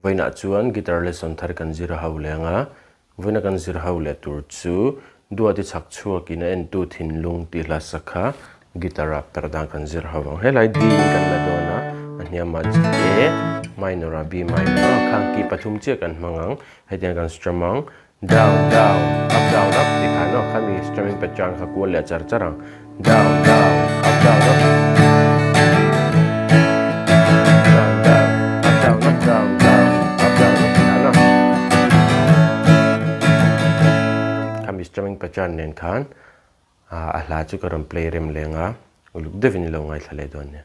Vawiinah chuan guitar lesson thar kan zir ho leh ang a, vawiina kan zir ho leh tur chu Duati chhak chhuakin a entu thinlung tih hla sak kha guitar ah perh dan kan zir ho ang. Helai D in kan la dawn a, a hniamah A minor ah B minor a khang key pathum chiah kan hmang ang, hetiang kan strum ang, down down up down up tih khan aw khami strumming pattern kha kual leh char char ang, down down up down up down down up down up down down up down up tih khan aw khami strumming pattern nen khan a hla chu ka rawn play rem leng a, uluk deuhin i lo ngaithla leh dawn nia.